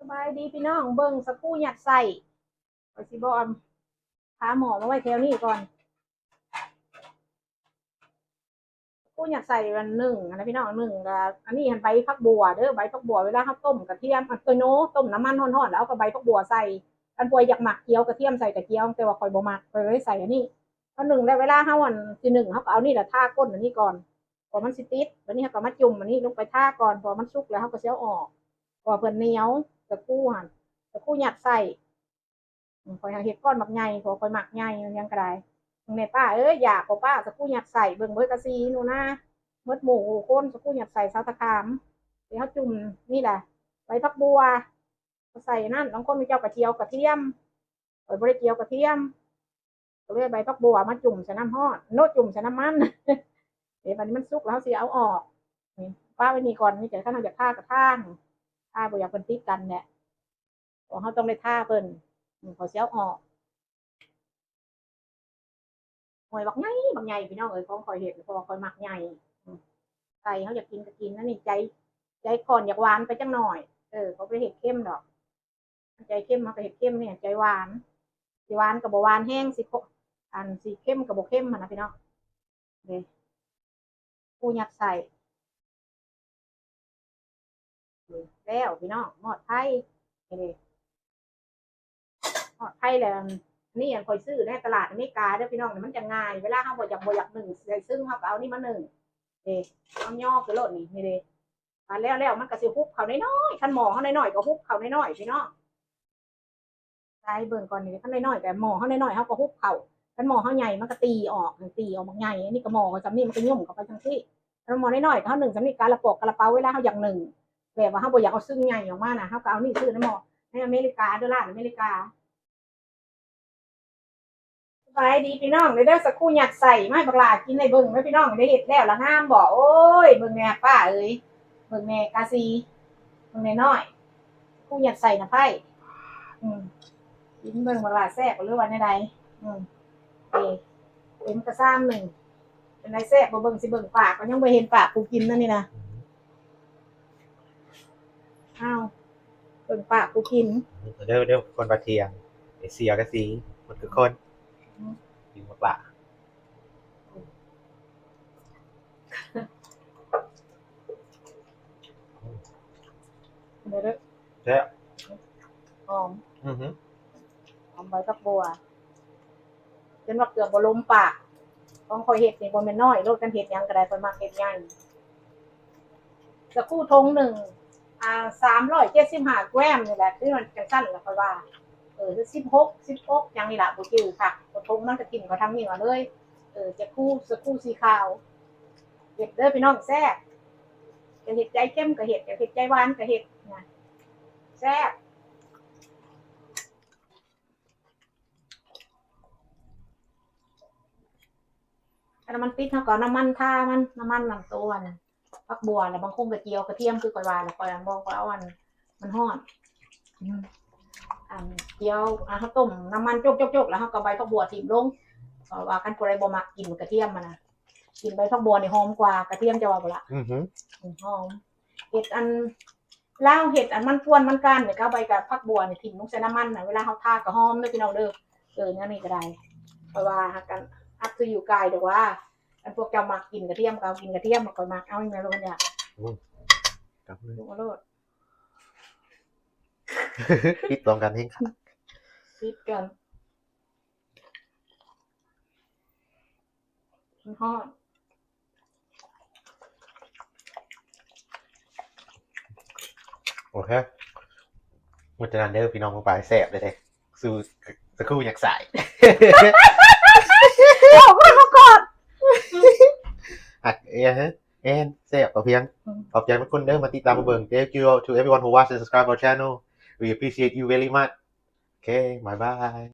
ສະບາຍດີພີ່ນ້ອງ ເບິ່ງສາຄູຍັດໄສ້ ຂ້ອຍຊິບໍ່ ເອົາຝາໝໍ້ມາໄວ້ແຖວນີ້ກ່ອນ. ສາຄູຍັດໄສ້ອັນໜຶ່ງຫັ້ນນະພີ່ນ້ອງ ໜຶ່ງກະ ອັນນີ້ຫັ້ນໃບຜັກບົ່ວເດີ ໃບຜັກບົ່ວເວລາເຮົາຕົ້ມກະທຽມ ເອີ ໂຕໂນ ຕົ້ມນ້ຳມັນຮ້ອນໆ ແລ້ວເອົາກະໃບຜັກບົ່ວໃສ່ ຄັນຜູ້ໃດຢາກໝາກຈຽວກະທຽມໃສ່ກະຈຽວ ແຕ່ວ່າຂ້ອຍບໍ່ມັກ ຂ້ອຍເລີຍໃສ່ອັນນີ້. ເຮົາໜຶ້ງແລ້ວ ເວລາເຮົາ ອັນ ຊິໜຶ້ງ ເຮົາກະເອົານີ້ລະທາກົ້ນອັນນີ້ກ່ອນ ເພາະວ່າມັນຊິຕິດ. ບາດນີ້ເຮົາກະມາຈຸ່ມອັນນີ້ລົງໄປທາກ່ອນ ເພາະວ່າມັນສຸກແລ້ວເຮົາກະຊິເອົາອອກ ເພາະວ່າເພິ່ນໜຽວ. ສາຄູຫັ້ນ ສາຄູຍັດໄສ້ ອືມ ຂ້ອຍຫາເຮັດກ້ອນບັກໃຫຍ່ ເພາະວ່າຂ້ອຍມັກໃຫຍ່ຫຍັງກະໄດ້. ເບິ່ງແນ່ປ້າເອີຍ ຢາກບໍ່ປ້າ ສາຄູຍັດໄສ້ ເບິ່ງເບີກະຊີໜູນາ ໝົດໝູ່ຄູ່ຄົນ ສາຄູຍັດໄສ້ ຊາວທ່າຂາມ. ທີ່ເຮົາຈຸ່ມນີ້ແຫຼະ ໃບຜັກບົ່ວ ໃສ່ອັນນັ້ນ ບາງຄົນເຂົາເຈົ້າກະຈຽວກະທຽມ ຂ້ອຍບໍ່ໄດ້ຈຽວກະທຽມ ກະເລີຍເອົາໃບຜັກບົ່ວມາຈຸ່ມໃສ່ນ້ຳຮ້ອນ ໂນ ຈຸ່ມໃສ່ນ້ຳມັນ. ເດ ບາດນີ້ມັນສຸກແລ້ວ ເຮົາຊິເອົາອອກ ນີ້ ປະໄວ້ນີ້ກ່ອນ. ນີ້ກະ ຄັນເຮົາຢາກທາກະທາ ຖ້າບໍ່ຢາກເພິ່ນຕິດກັນແຫຼະ ເພາະເຮົາຕ້ອງໄດ້ທາເພິ່ນ. ນີ້ ຂ້ອຍຊິເອົາອອກ ໜ່ວຍບັກໃຫຍ່ ບັກໃຫຍ່ພີ່ນ້ອງເອີຍ ຂອງຂ້ອຍເຮັດ ເພາະວ່າຂ້ອຍມັກໃຫຍ່. ອືມ ໄກ່ເຮົາຢາກກິນກະກິນ ອັນນີ້ໃຈ ໃຈຂ້ອນຢາກຫວານໄປຈັກໜ້ອຍ. ເອີ ເຂົາບໍ່ໄດ້ເຮັດເຄັມດອກ ໃຈເຄັມເຮົາກະເຮັດເຄັມນີ້ ໃຈຫວານ ຊິຫວານກະບໍ່ຫວານແຮງ ຊິ ອັນ ຊິເຄັມກະບໍ່ເຄັມຫັ້ນນະພີ່ນ້ອງ. ເດ ສາຄູຍັດໄສ້ ແລ້ວພີ່ນ້ອງ ໝອດໄຟ ນີ້ເດ ໝອດໄຟແລ້ວ. ອັນນີ້ ອັນ ຂ້ອຍຊື້ໃນຕະຫຼາດອາເມລິກາເດີພີ່ນ້ອງ ມັນຈະງ່າຍ ເວລາເຮົາບໍ່ຢາກ ບໍ່ຢາກໜຶ້ງໃສ່ຊຶ້ງ ເຮົາກະເອົານີ້ມາໜຶ້ງ ເດ ເອົາຍໍຂຶ້ນໂລດນີ້ ນີ້ເດ. ບາດແລ້ວໆ ມັນກະຊິຫຸບເຂົ້ານ້ອຍໆ ຄັນໝໍ້ເຮົານ້ອຍໆ ກະຫຸບເຂົ້ານ້ອຍໆ ພີ່ນ້ອງ. ໃສ່ເບິ່ງກ່ອນນີ້ ຄັນນ້ອຍໆ ກະໝໍ້ເຮົານ້ອຍໆ ເຮົາກະຫຸບເຂົ້າ ຄັນໝໍ້ເຮົາໃຫຍ່ມັນກະຕີອອກ ຕີອອກບັກໃຫຍ່. ອັນນີ້ກະໝໍ້ກະສ່ຳນີ້ ມັນກະຫຍຸ້ມເຂົ້າໄປຈັ່ງຊີ້. ຄັນໝໍ້ນ້ອຍໆ ເຮົາໜຶ້ງສ່ຳນີ້ ກະລະປອກກະລະເປົາ ເວລາເຮົາຢາກໜຶ້ງ ແບບວ່າເຮົາບໍ່ຢາກເອົາຊຶ້ງໃຫຍ່ອອກມານະ ເຮົາກະເອົານີ້ຊື້ໃນໝໍ້ ໃນອາເມລິກາເດີ ຮ້ານອາເມລິກາ. ສະບາຍດີພີ່ນ້ອງເດີ ສາຄູຍັດໄສ້ມາໃຫ້ບັກຫຼ້າກິນໄດ້ເບິ່ງເດີພີ່ນ້ອງ ໄດ້ເຮັດແລ້ວລະງາມບໍ່? ໂອ້ຍ ເບິ່ງແນ່ປ້າເອີຍ ເບິ່ງແນ່ກາຊີ ເບິ່ງແນ່ນ້ອຍ ສາຄູຍັດໄສ້ນະໄພ້. ອືມ ກິນເບິ່ງບັກຫຼ້າແຊບບໍ່ ຫຼືວ່າແນວໃດ? ອືມ ເອີ ເຕັມກະຊາມໜຶ່ງ ເປັນໃດແຊບບໍ່? ເບິ່ງ ຊິເບິ່ງປາກ ກະຍັງບໍ່ເຫັນປາກຜູ້ກິນນະນີ້ນະ. ອ້າວ ເບິ່ງປາກຜູ້ກິນ ເດີ ເດີ ຄົນປະທຽງ ເອເຊຍກະຊິໝົດທຸກຄົນ ອືມ ກິນໝົດລະ. ເດີ ເດີ ແຊບ ຫອມ ອືຮຶ ຫອມໃບຜັກບົ່ວ. ຈົນວ່າເກືອບບໍ່ລົມປາກ. ຂອງຂ້ອຍເຮັດນີ້ບໍ່ແມ່ນນ້ອຍໂລດ ຄັນເຮັດຫຍັງກະໄດ້ ຂ້ອຍມັກເຮັດໃຫຍ່. ສາຄູຖົງໜຶ່ງ ອ່າ ສາມຮ້ອຍເຈັດສິບຫ້າແກຣມນີ້ແຫຼະ ຄືມັນຈັ່ງຊັ້ນລະຂ້ອຍວ່າ ເອີ ສິບຫົກ ສິບຫົກ ຫຍັງນີ້ລະ ບໍ່ຈື່ຄັກ. ຖົງມັນກະຖິ້ມເຂົ້າທາງນີ້ມາເລີຍ. ເອີ ສາຄູ ສາຄູສີຂາວ ເຮັດເດີພີ່ນ້ອງ ແຊບ. ຈະເຮັດໃຈເຄັມກະເຮັດ ຈະເຮັດໃຈຫວານກະເຮັດນະ ແຊບ. ຄັນນ້ຳມັນຕິດ ເຮົາກະເອົານ້ຳມັນທາມັນ ນ້ຳມັນນັ້ນ ໂຕອັນ ຜັກບົ່ວ ແລ້ວບາງຄົນກະຈຽວກະທຽມຄືຂ້ອຍວ່າ ແລ້ວຂ້ອຍອັນບໍ່ ຂ້ອຍເອົາອັນ ມັນຮ້ອນ ອືມ ອັນ ຈຽວ ອັນ ເຮົາຕົ້ມນ້ຳມັນຈົກໆໆ ແລ້ວເຮົາກະເອົາໃບຜັກບົ່ວຖິ້ມລົງ ເພາະວ່າຄັນຜູ້ໃດບໍ່ມັກກິນກະທຽມຫັ້ນນະ ກິນໃບຜັກບົ່ວນີ້ຫອມກວ່າກະທຽມ ເຈົ້າວ່າບໍ່ລະ? ອືຮຶ ອືມ ຫອມ. ເຮັດອັນ ລາວເຮັດອັນມັນກວນມັນການນີ້ ກະເອົາໃບກະຜັກບົ່ວນີ້ຖິ້ມລົງໃສ່ນ້ຳມັນນະ ເວລາເຮົາທາກະຫອມເດີພີ່ນ້ອງເດີ. ເອີ ແນວນີ້ກະໄດ້ ເພາະວ່າຫາກອັນ up to you guys ດອກວ່າ ຄັນພວກເຈົ້າມັກກິນກະທຽມກະເອົາ ກິນກະທຽມ ຂ້ອຍມັກເອົາ ອີ່ແມ່ໂລດ ມັນຢາກ ອືມ ກັບເລີຍ ລົງມາໂລດ ຕິດຕໍ່ກັນແຮງຄັກ ຕິດກັນ ມັນຮ້ອນ. ໂອເຄ ໝົດເທົ່ານັ້ນເດີພີ່ນ້ອງ ເບິ່ງປາກແຊບເລີຍເດ້ ສູ່ ສາຄູຍັດໄສ້ ເອົາມາກ່ອນ ອັກ ເອີ ແອນ ແຊບພໍພຽງ. ອືມ ຂອບໃຈທຸກຄົນເດີ ມາຕິດຕາມມາເບິ່ງ. Thank you to everyone who watch and subscribe our channel. We appreciate you very much. ໂອເຄ ບາຍບາຍ.